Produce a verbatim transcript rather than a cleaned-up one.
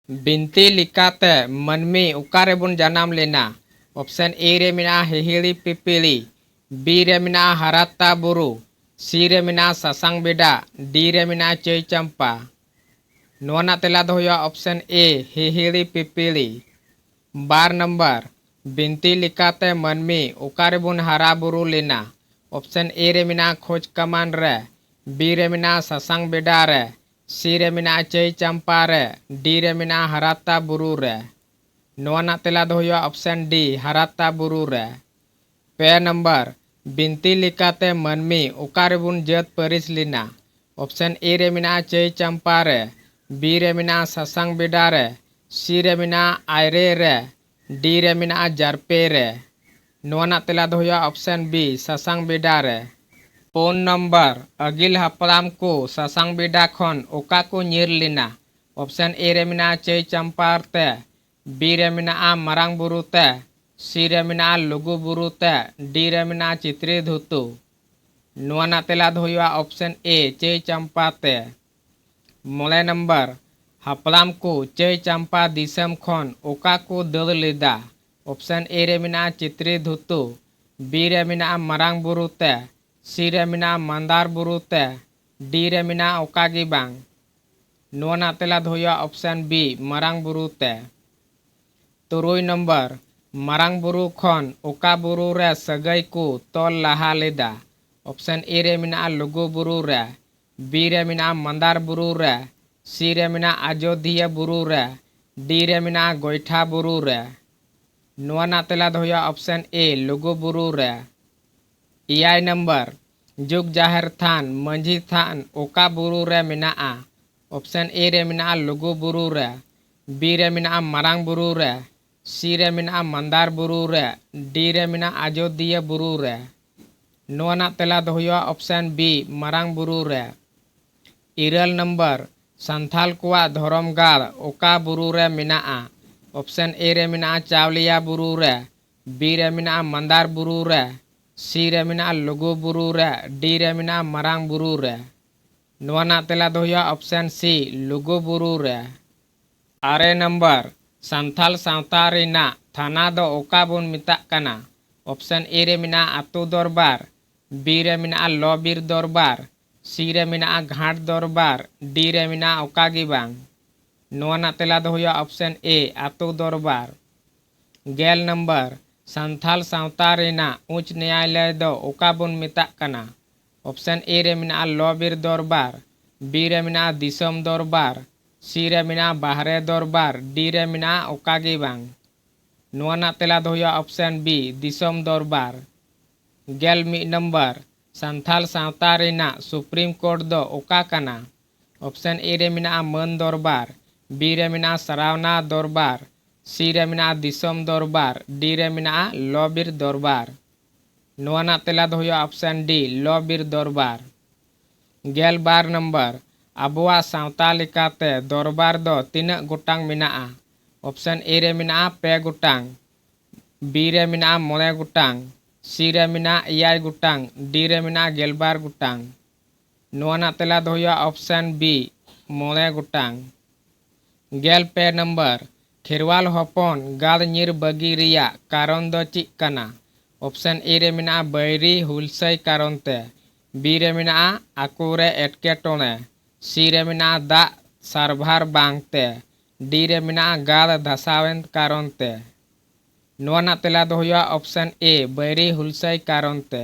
ᱵᱤᱱᱛᱤ ᱞᱮᱠᱟᱛᱮ ᱢᱟᱹᱱᱢᱤ ᱚᱠᱟ ᱨᱮᱵᱚᱱ ᱡᱟᱱᱟᱢ ᱞᱮᱱᱟ? ᱚᱯᱥᱮᱱ ᱮ ᱨᱮ ᱢᱮᱱᱟᱜᱼᱟ ᱦᱤᱦᱤᱲᱤ ᱯᱤᱯᱤᱲᱤ, ᱵᱤ ᱨᱮ ᱢᱮᱱᱟᱜᱼᱟ ᱦᱟᱨᱟᱛᱟ ᱵᱩᱨᱩ, ᱥᱤ ᱨᱮ ᱢᱮᱱᱟᱜᱼᱟ ᱥᱟᱥᱟᱝ ᱵᱮᱰᱟ, ᱰᱤ ᱨᱮ ᱢᱮᱱᱟᱜᱼᱟ ᱪᱟᱹᱭ ᱪᱟᱢᱯᱟ᱾ ᱱᱚᱣᱟ ᱨᱮᱱᱟᱜ ᱛᱮᱞᱟ ᱫᱚ ᱦᱩᱭᱩᱜᱼᱟ ᱚᱯᱥᱮᱱ ᱮ ᱦᱤᱦᱤᱲᱤ ᱯᱤᱯᱤᱲᱤ᱾ ᱵᱟᱨ ᱱᱟᱢᱵᱟᱨ, ᱵᱤᱱᱛᱤ ᱞᱮᱠᱟᱛᱮ ᱢᱟᱹᱱᱢᱤ ᱚᱠᱟ ᱨᱮᱵᱚᱱ ᱦᱟᱨᱟ ᱵᱩᱨᱩ ᱞᱮᱱᱟ? ᱚᱯᱥᱮᱱ ᱮ ᱨᱮ ᱢᱮᱱᱟᱜᱼᱟ ᱠᱷᱚᱡᱽ ᱠᱟᱢᱟᱱ ᱨᱮ, ᱵᱤ ᱨᱮ ᱢᱮᱱᱟᱜᱼᱟ ᱥᱟᱥᱟᱝ ᱵᱮᱰᱟ ᱨᱮ, ᱥᱤ ᱨᱮ ᱢᱮᱱᱟᱜᱼᱟ ᱪᱟᱹᱭ ᱪᱟᱢᱯᱟ ᱨᱮ, ᱰᱤ ᱨᱮ ᱢᱮᱱᱟᱜᱼᱟ ᱦᱟᱨᱟᱛᱟ ᱵᱩᱨᱩ ᱨᱮ᱾ ᱱᱚᱣᱟ ᱨᱮᱱᱟᱜ ᱛᱮᱞᱟ ᱫᱚ ᱦᱩᱭᱩᱜᱼᱟ ᱚᱯᱥᱮᱱ ᱰᱤ ᱦᱟᱨᱟᱛᱟ ᱵᱩᱨᱩ ᱨᱮ᱾ ᱯᱮ ᱱᱟᱢᱵᱟᱨ, ᱵᱤᱱᱛᱤ ᱞᱮᱠᱟᱛᱮ ᱢᱟᱹᱱᱢᱤ ᱚᱠᱟ ᱨᱮᱵᱚᱱ ᱡᱟᱹᱛ ᱯᱟᱹᱨᱤᱥ ᱞᱮᱱᱟ? ᱚᱯᱥᱮᱱ ᱮ ᱨᱮ ᱢᱮᱱᱟᱜᱼᱟ ᱪᱟᱹᱭ ᱪᱟᱢᱯᱟ ᱨᱮ, ᱵᱤ ᱨᱮ ᱢᱮᱱᱟᱜᱼᱟ ᱥᱟᱥᱟᱝ ᱵᱮᱰᱟ ᱨᱮ, ᱥᱤ ᱨᱮ ᱢᱮᱱᱟᱜᱼᱟ ᱟᱭᱨᱮ ᱨᱮ, ᱰᱤ ᱨᱮ ᱢᱮᱱᱟᱜᱼᱟ ᱡᱟᱨᱯᱮ ᱨᱮ᱾ ᱱᱚᱣᱟ ᱨᱮᱱᱟᱜ ᱛᱮᱞᱟ ᱫᱚ ᱦᱩᱭᱩᱜᱼᱟ ᱚᱯᱥᱮᱱ ᱵᱤ ᱥᱟᱥᱟᱝ ᱵᱮᱰᱟ ᱨᱮ᱾ ᱯᱩᱱ ᱱᱟᱢᱵᱟᱨ, ᱟᱹᱜᱤᱞ ᱦᱟᱯᱲᱟᱢ ᱠᱚ ᱥᱟᱥᱟᱝ ᱵᱮᱰᱟ ᱠᱷᱚᱱ ᱚᱠᱟ ᱠᱚ ᱧᱤᱨ ᱞᱮᱱᱟ? ᱚᱯᱥᱮᱱ ᱮ ᱨᱮ ᱢᱮᱱᱟᱜᱼᱟ ᱪᱟᱹᱭ ᱪᱟᱢᱯᱟ ᱛᱮ, ᱵᱤ ᱨᱮ ᱢᱮᱱᱟᱜᱼᱟ ᱢᱟᱨᱟᱝ ᱵᱩᱨᱩ ᱛᱮ, ᱥᱤ ᱨᱮ ᱢᱮᱱᱟᱜᱼᱟ ᱞᱩᱜᱩ ᱵᱩᱨᱩ ᱛᱮ, ᱰᱤ ᱨᱮ ᱢᱮᱱᱟᱜᱼᱟ ᱪᱤᱛᱨᱤ ᱫᱷᱩᱛᱩ᱾ ᱱᱚᱣᱟ ᱨᱮᱱᱟᱜ ᱛᱮᱞᱟ ᱫᱚ ᱦᱩᱭᱩᱜᱼᱟ ᱚᱯᱥᱮᱱ ᱮ ᱪᱟᱹᱭ ᱪᱟᱢᱯᱟ ᱛᱮ᱾ ᱢᱚᱬᱮ ᱱᱟᱢᱵᱟᱨ, ᱦᱟᱯᱲᱟᱢ ᱠᱚ ᱪᱟᱹᱭ ᱪᱟᱢᱯᱟ ᱫᱤᱥᱚᱢ ᱠᱷᱚᱱ ᱚᱠᱟ ᱠᱚ ᱫᱟᱹᱲ ᱞᱮᱫᱟ? ᱚᱯᱥᱮᱱ ᱮ ᱨᱮ ᱢᱮᱱᱟᱜᱼᱟ ᱪᱤᱛᱨᱤ ᱫᱷᱩᱛᱩ, ᱵᱤ ᱨᱮ ᱢᱮᱱᱟᱜᱼᱟ ᱢᱟᱨᱟᱝ ᱵᱩᱨᱩ ᱛᱮ, ᱥᱤ ᱨᱮ ᱢᱮᱱᱟᱜᱼᱟ ᱢᱟᱱᱫᱟᱨ ᱵᱩᱨᱩ ᱛᱮ, ᱰᱤ ᱨᱮ ᱢᱮᱱᱟᱜᱼᱟ ᱚᱠᱟ ᱜᱮ ᱵᱟᱝ᱾ ᱱᱚᱣᱟ ᱨᱮᱱᱟᱜ ᱛᱮᱞᱟ ᱫᱚ ᱦᱩᱭᱩᱜᱼᱟ ᱚᱯᱥᱮᱱ ᱵᱤ ᱢᱟᱨᱟᱝ ᱵᱩᱨᱩ ᱛᱮ᱾ ᱛᱩᱨᱩᱭ ᱱᱚᱢᱵᱚᱨ, ᱢᱟᱨᱟᱝ ᱵᱩᱨᱩ ᱠᱷᱚᱱ ᱚᱠᱟ ᱵᱩᱨᱩ ᱨᱮ ᱥᱟᱹᱜᱟᱹᱭ ᱠᱚ ᱛᱚᱞ ᱞᱟᱦᱟ ᱞᱮᱫᱟ? ᱚᱯᱥᱮᱱ ᱮ ᱨᱮ ᱢᱮᱱᱟᱜᱼᱟ ᱞᱩᱜᱩ ᱵᱩᱨᱩ ᱨᱮ, ᱵᱤ ᱨᱮ ᱢᱮᱱᱟᱜᱼᱟ ᱢᱟᱱᱫᱟᱨ ᱵᱩᱨᱩ ᱨᱮ, ᱥᱤ ᱨᱮ ᱢᱮᱱᱟᱜᱼᱟ ᱟᱡᱳᱫᱤᱭᱟᱹ ᱵᱩᱨᱩ ᱨᱮ, ᱰᱤ ᱨᱮ ᱢᱮᱱᱟᱜᱼᱟ ᱜᱚᱭᱴᱷᱟ ᱵᱩᱨᱩ ᱨᱮ᱾ ᱱᱚᱣᱟ ᱨᱮᱱᱟᱜ ᱛᱮᱞᱟ ᱫᱚ ᱦᱩᱭᱩᱜᱼᱟ ᱚᱯᱥᱮᱱ ᱮ ᱞᱩᱜᱩ ᱵᱩᱨᱩ ᱨᱮ᱾ ᱮᱭᱟᱭ ᱱᱟᱢᱵᱟᱨ, ᱡᱩᱜᱽ ᱡᱟᱦᱮᱨ ᱛᱷᱟᱱ, ᱢᱟᱹᱡᱷᱤ ᱛᱷᱟᱱ ᱚᱠᱟ ᱵᱩᱨᱩ ᱨᱮ ᱢᱮᱱᱟᱜᱼᱟ? ᱚᱯᱥᱮᱱ ᱮ ᱨᱮ ᱢᱮᱱᱟᱜᱼᱟ ᱞᱩᱜᱩ ᱵᱩᱨᱩ ᱨᱮ, ᱵᱤ ᱨᱮ ᱢᱮᱱᱟᱜᱼᱟ ᱢᱟᱨᱟᱝ ᱵᱩᱨᱩ ᱨᱮ, ᱥᱤ ᱨᱮ ᱢᱮᱱᱟᱜᱼᱟ ᱢᱟᱱᱫᱟᱨ ᱵᱩᱨᱩ ᱨᱮ, ᱰᱤ ᱨᱮ ᱢᱮᱱᱟᱜᱼᱟ ᱟᱡᱳᱫᱤᱭᱟᱹ ᱵᱩᱨᱩ ᱨᱮ᱾ ᱱᱚᱣᱟ ᱨᱮᱱᱟᱜ ᱛᱮᱞᱟ ᱫᱚ ᱦᱩᱭᱩᱜᱼᱟ ᱚᱯᱥᱮᱱ ᱵᱤ ᱢᱟᱨᱟᱝ ᱵᱩᱨᱩ ᱨᱮ᱾ ᱤᱨᱟᱹᱞ ᱱᱟᱢᱵᱟᱨ, ᱥᱟᱱᱛᱷᱟᱞ ᱠᱚᱣᱟᱜ ᱫᱷᱚᱨᱚᱢ ᱜᱟᱲ ᱚᱠᱟ ᱵᱩᱨᱩ ᱨᱮ ᱢᱮᱱᱟᱜᱼᱟ? ᱚᱯᱥᱮᱱ ᱮ ᱨᱮ ᱢᱮᱱᱟᱜᱼᱟ ᱪᱟᱣᱞᱤᱭᱟ ᱵᱩᱨᱩ ᱨᱮ, ᱵᱤ ᱨᱮ ᱢᱮᱱᱟᱜᱼᱟ ᱢᱟᱱᱫᱟᱨ ᱵᱩᱨᱩ ᱨᱮ, ᱥᱤ ᱨᱮ ᱢᱮᱱᱟᱜᱼᱟ ᱞᱩᱜᱩ ᱵᱩᱨᱩ ᱨᱮ, ᱰᱤ ᱨᱮ ᱢᱮᱱᱟᱜᱼᱟ ᱢᱟᱨᱟᱝ ᱵᱩᱨᱩ ᱨᱮ᱾ ᱱᱚᱣᱟ ᱨᱮᱱᱟᱜ ᱛᱮᱞᱟ ᱫᱚ ᱦᱩᱭᱩᱜᱼᱟ ᱚᱯᱥᱮᱱ ᱥᱤ ᱞᱩᱜᱩ ᱵᱩᱨᱩ ᱨᱮ᱾ ᱟᱨᱮ ᱱᱟᱢᱵᱟᱨ, ᱥᱟᱱᱛᱟᱞ ᱥᱟᱶᱛᱟ ᱨᱮᱱᱟᱜ ᱛᱷᱟᱱᱟ ᱫᱚ ᱚᱠᱟ ᱵᱚᱱ ᱢᱮᱛᱟᱜ ᱠᱟᱱᱟ? ᱚᱯᱥᱮᱱ ᱮ ᱨᱮ ᱢᱮᱱᱟᱜᱼᱟ ᱟᱹᱛᱩ ᱫᱚᱨᱵᱟᱨ, ᱵᱤ ᱨᱮ ᱢᱮᱱᱟᱜᱼᱟ ᱞᱚ ᱵᱤᱨ ᱫᱚᱨᱵᱟᱨ, ᱥᱤ ᱨᱮ ᱢᱮᱱᱟᱜᱼᱟ ᱜᱷᱟᱴ ᱫᱚᱨᱵᱟᱨ, ᱰᱤ ᱨᱮ ᱢᱮᱱᱟᱜᱼᱟ ᱚᱠᱟ ᱜᱮ ᱵᱟᱝ᱾ ᱱᱚᱣᱟ ᱨᱮᱱᱟᱜ ᱛᱮᱞᱟ ᱫᱚ ᱦᱩᱭᱩᱜᱼᱟ ᱚᱯᱥᱮᱱ ᱮ, ᱟᱹᱛᱩ ᱫᱚᱨᱵᱟᱨ᱾ ᱜᱮᱞ ᱱᱟᱢᱵᱟᱨ, ᱥᱟᱱᱛᱷᱟᱞ ᱥᱟᱶᱛᱟ ᱨᱮᱱᱟᱜ ᱩᱪ ᱱᱮᱭᱟᱭᱞᱚᱭ ᱫᱚ ᱚᱠᱟ ᱵᱚᱱ ᱢᱮᱛᱟᱜ ᱠᱟᱱᱟ? ᱚᱯᱥᱮᱱ ᱮ ᱨᱮ ᱢᱮᱱᱟᱜᱼᱟ ᱞᱚ ᱵᱤᱨ ᱫᱚᱨᱵᱟᱨ, ᱵᱤ ᱨᱮ ᱢᱮᱱᱟᱜᱼᱟ ᱫᱤᱥᱚᱢ ᱫᱚᱨᱵᱟᱨ, ᱥᱤ ᱨᱮ ᱢᱮᱱᱟᱜᱼᱟ ᱵᱟᱦᱨᱮ ᱫᱚᱨᱵᱟᱨ, ᱰᱤ ᱨᱮ ᱢᱮᱱᱟᱜᱼᱟ ᱚᱠᱟ ᱜᱮ ᱵᱟᱝ᱾ ᱱᱚᱣᱟ ᱨᱮᱱᱟᱜ ᱛᱮᱞᱟ ᱫᱚ ᱦᱩᱭᱩᱜᱼᱟ ᱚᱯᱥᱮᱱ ᱵᱤ, ᱫᱤᱥᱚᱢ ᱫᱚᱨᱵᱟᱨ᱾ ᱜᱮᱞ ᱢᱤᱫ ᱱᱟᱢᱵᱟᱨ, ᱥᱟᱱᱛᱷᱟᱞ ᱥᱟᱶᱛᱟ ᱨᱮᱱᱟᱜ ᱥᱩᱯᱨᱤᱢ ᱠᱳᱨᱴ ᱫᱚ ᱚᱠᱟ ᱠᱟᱱᱟ? ᱚᱯᱥᱮᱱ ᱮ ᱨᱮ ᱢᱮᱱᱟᱜᱼᱟ ᱢᱟᱹᱱ ᱫᱚᱨᱵᱟᱨ, ᱵᱤ ᱨᱮ ᱢᱮᱱᱟᱜᱼᱟ ᱥᱟᱨᱟᱣᱱᱟ ᱫᱚᱨᱵᱟᱨ, ᱥᱤ ᱨᱮ ᱢᱮᱱᱟᱜᱼᱟ ᱫᱤᱥᱚᱢ ᱫᱚᱨᱵᱟᱨ, ᱰᱤ ᱨᱮ ᱢᱮᱱᱟᱜᱼᱟ ᱞᱚ ᱵᱤᱨ ᱫᱚᱨᱵᱟᱨ᱾ ᱱᱚᱣᱟ ᱨᱮᱱᱟᱜ ᱛᱮᱞᱟ ᱫᱚ ᱦᱩᱭᱩᱜᱼᱟ ᱚᱯᱥᱮᱱ ᱰᱤ, ᱞᱚ ᱵᱤᱨ ᱫᱚᱨᱵᱟᱨ᱾ ᱜᱮᱞ ᱵᱟᱨ ᱱᱟᱢᱵᱟᱨ, ᱟᱵᱚᱣᱟᱜ ᱥᱟᱶᱛᱟ ᱞᱮᱠᱟᱛᱮ ᱫᱚᱨᱵᱟᱨ ᱫᱚ ᱛᱤᱱᱟᱹᱜ ᱜᱚᱴᱟᱝ ᱢᱮᱱᱟᱜᱼᱟ? ᱚᱯᱥᱮᱱ ᱮ ᱨᱮ ᱢᱮᱱᱟᱜᱼᱟ ᱯᱮ ᱜᱚᱴᱟᱝ, ᱵᱤ ᱨᱮ ᱢᱮᱱᱟᱜᱼᱟ ᱢᱚᱬᱮ ᱜᱚᱴᱟᱝ, ᱥᱤ ᱨᱮ ᱢᱮᱱᱟᱜᱼᱟ ᱮᱭᱟᱭ ᱜᱚᱴᱟᱝ, ᱰᱤ ᱨᱮ ᱢᱮᱱᱟᱜᱼᱟ ᱜᱮᱞᱵᱟᱨ ᱜᱚᱴᱟᱝ᱾ ᱱᱚᱣᱟ ᱨᱮᱱᱟᱜ ᱛᱮᱞᱟ ᱫᱚ ᱦᱩᱭᱩᱜᱼᱟ ᱚᱯᱥᱮᱱ ᱵᱤ, ᱢᱚᱬᱮ ᱜᱚᱴᱟᱝ᱾ ᱜᱮᱞ ᱯᱮ ᱱᱟᱢᱵᱟᱨ, ᱠᱷᱮᱨᱣᱟᱞ ᱦᱚᱯᱚᱱ ᱜᱟᱲ ᱧᱤᱨ ᱵᱟᱹᱜᱤ ᱨᱮᱭᱟᱜ ᱠᱟᱨᱚᱱ ᱫᱚ ᱪᱮᱫ ᱠᱟᱱᱟ? ᱚᱯᱥᱮᱱ ᱮ ᱨᱮ ᱢᱮᱱᱟᱜᱼᱟ ᱵᱟᱹᱭᱨᱤ ᱦᱩᱞᱥᱟᱹᱭ ᱠᱟᱨᱚᱱ ᱛᱮ, ᱵᱤ ᱨᱮ ᱢᱮᱱᱟᱜᱼᱟ ᱟᱠᱚ ᱨᱮ ᱮᱴᱠᱮᱴᱚᱬᱮ, ᱥᱤ ᱨᱮ ᱢᱮᱱᱟᱜᱼᱟ ᱫᱟᱜ ᱥᱟᱨᱵᱷᱟᱨ ᱵᱟᱝ ᱛᱮ, ᱰᱤ ᱨᱮ ᱢᱮᱱᱟᱜᱼᱟ ᱜᱟᱲ ᱫᱷᱟᱥᱟᱣᱮᱱ ᱠᱟᱨᱚᱱ ᱛᱮ᱾ ᱱᱚᱣᱟ ᱨᱮᱱᱟᱜ ᱛᱮᱞᱟ ᱫᱚ ᱦᱩᱭᱩᱜᱼᱟ ᱚᱯᱥᱮᱱ ᱮ, ᱵᱟᱹᱭᱨᱤ ᱦᱩᱞᱥᱟᱹᱭ ᱠᱟᱨᱚᱱ ᱛᱮ᱾